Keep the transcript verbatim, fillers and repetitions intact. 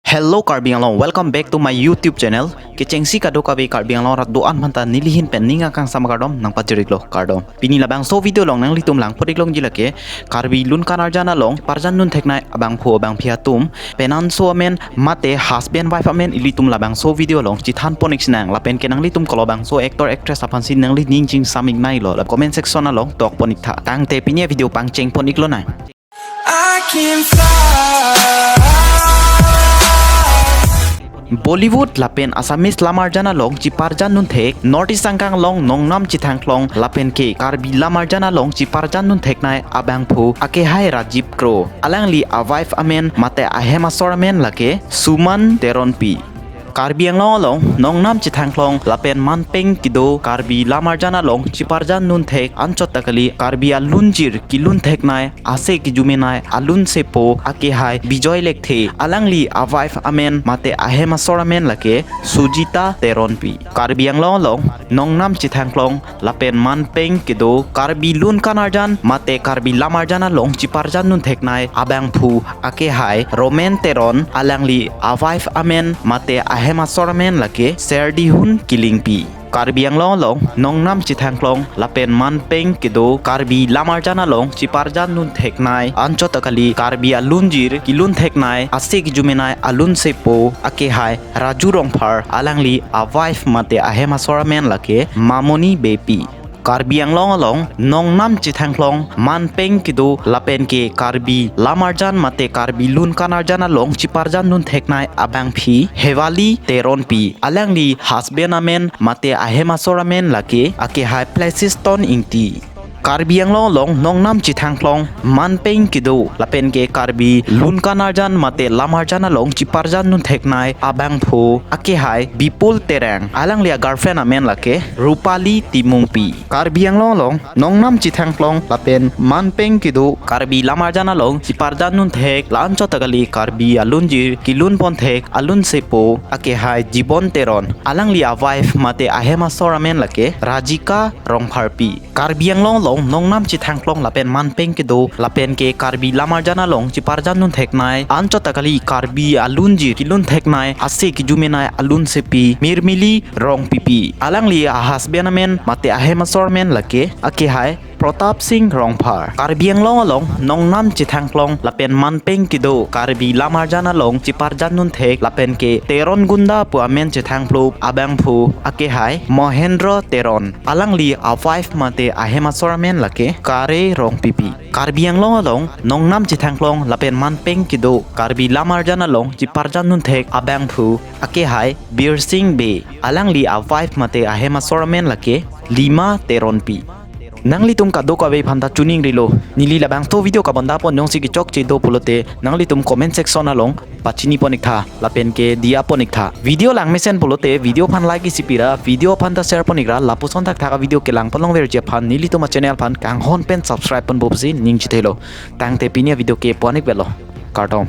Hello Karbi Anglong, welcome back to my YouTube channel. Kechengsi kadokave Karbi Anglong arat do-an aphanta nelihin pen ning akangsam akardom nangpajir-iklo, kardom. Pini labangso video along nanglitum langpon-ik longji lake Karbi lun kan arjan along parjandun theknei abangphu abangphi atum, penanso amen mate husband wife amen ilitum labangso video along chethanpon-ik sinang, lapen ke nanglitum kolobangso actor actress aphansi nangli ning chingsam-ikneilo, la comment section along tokpon-ik tha. Tangte pini avideo pangchengpon-ik lonang. I can fly. Bollywood lapen Assamese lamarjan along cheparjandun thek North East angkang along nongnam chethangklong lapen ke Karbi lamarjan along cheparjandun theknei abangphu akehai Rajiv Kro, alangli a-wife amen mate ahem asor amen lake Suman Teronpi. Karbi Anglong along nongnam chethangklong lapen manpeng kedo Karbi lamarjan along cheparjandun thek anchot ta kali Karbi alunjir kelun theknei ase kejumenei alunsepo akehai Bijoy Lekthe, alangli a-wife amen mate ahem asor amen lake Sujita Teronpi. Karbi Anglong along nongnam chethangklong lapen manpeng kedo Karbi lun kan arjan mate Karbi lamarjan along cheparjandun theknei abangphu akehai Roman Teron, alangli a-wife amen mate ahem asor amen lake Serdihun Killingpi. Karbi Anglong along nongnam chethangklong lapen manpeng kedo Karbi lamarjan along cheparjandun theknei anchot ta kali Karbi alunjir kelun theknei ase kejumenei alunsepo akehai Raju Rongphar, alangli a-wife mate ahem asor amen lake Mamoni Beypi. Karbi Anglong along nongnam chethangklong manpeng kedo lapen ke Karbi lamarjan mate Karbi lun kan arjan along cheparjandun theknei abangphi Hewali Teronpi, alangli husband amen mate ahem asor amen lake akehai Placiston Ingti. Karbi Anglong along nongnam chethangklong manpeng kedo lapen ke Karbi lun kan arjan mate lamarjan along cheparjandun theknei abangphu akehai Bipul Terang, alangli a-girlfriend amen lake Rupali Timungpi. Karbi Anglong along nongnam chethangklong lapen manpeng kedo Karbi lamarjan along cheparjandun thek la anchot ta kali Karbi alunjir kelunpon thek alunsepo akehai Jibon Teron, alangli a-wife mate ahem asor amen lake Rajika Rongpharpi. Karbi Anglong along nongnam chethangklong lapen manpeng kedo lapen ke Karbi lamarjan along cheparjandun theknei anchot ta kali Karbi alunjir kelun theknei ase kejumenei alunsepi Mirmili Rongpipi, alangli a-husband amen mate ahem asor amen lake akehai Pratap Singh Rongphar. Karbi Anglong along nongnam chethangklong lapen manpeng kedo Karbi lamarjan along cheparjandun thek lapen ke Teron Gunda pu amen chethangplup abangphu akehai Mohendro Teron, alangli a-wife mate ahem asor amen lake Kare Rongpipi. Karbi Anglong along nongnam chethangklong lapen manpeng kedo Karbi lamarjan along cheparjandun thek abangphu akehai Birsing Bey, alangli a-wife mate ahem asor amen lake Lima Teronpi. Nanglitum kadokave aphanta chuning rilo, neli labangso video kabondapon jongsi kechokche do pulote nanglitum comment section along pachinipon-ik tha lapen ke diya pon-ik tha. Video langmesen pulote video aphan like isi pira, video aphanta share pon-ikra, lapuson thakthak avideo kelangpon longverji aphan nelitum achannel aphan kanghon pen subscribe ponpo pusi ning chethelo. Tangte pini avideo ke pon-ikvelo. Kardom.